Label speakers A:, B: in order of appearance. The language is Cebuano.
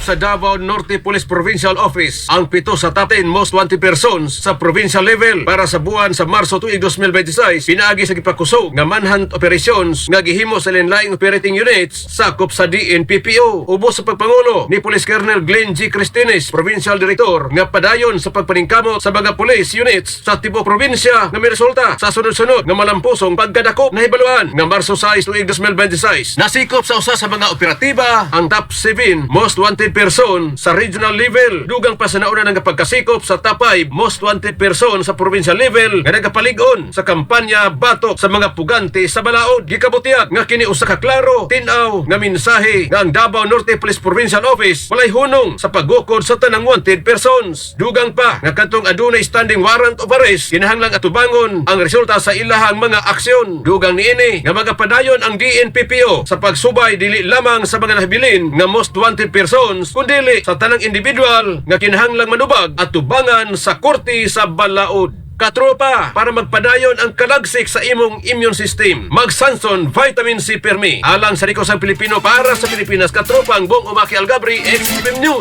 A: sa Davao Norte Police Provincial Office ang 7 sa top 10 most wanted persons sa provincial level para sa buwan sa Marso tuig 2026 pinaagi sa gipakusog nga manhunt operations nga gihimo sa lain-laing operating units sakop sa DNPPO. Ubos sa pagpangulo ni Police Colonel Glenn G. Cristines, Provincial Director, nga padayon sa pagpaningkamot sa mga police units sa tibuok probinsya nga miresulta sa sunod-sunod nga malampusong pagkadakop. Nahibaluan nga Marso 6 tuig 2026, nasikop sa usa sa mga operatiba ang top 7 most wanted person sa regional level, dugang pa sa nauna nga pagkasikop sa top 5 most wanted person sa provincial level nga nagapalig-on sa kampanya batok sa mga pugante sa balaod. Gikabutiyag nga kini usa ka klaro tin-aw nga mensahe nga ang Davao Norte Police Provincial Office walay hunong sa paggukod sa tanang wanted persons. Dugang pa nga kadtong adunay standing warrant of arrest kinahanglang atubangon ang resulta sa ilahang mga aksyon. Dugang niini nga magapadayon ang DNPPO sa pagsubay dili lamang sa mga nahabilin nga most wanted persons kundili sa tanang individual nga kinahanglang manubag at tubangan sa korte sa balaod. Katropa, para magpadayon ang kalagsik sa imong immune system, mag-Sanson Vitamin C Permi. Alang sa Riko sa Pilipino para sa Pilipinas, katropa ang Bong Umaki Algabri, XFM News.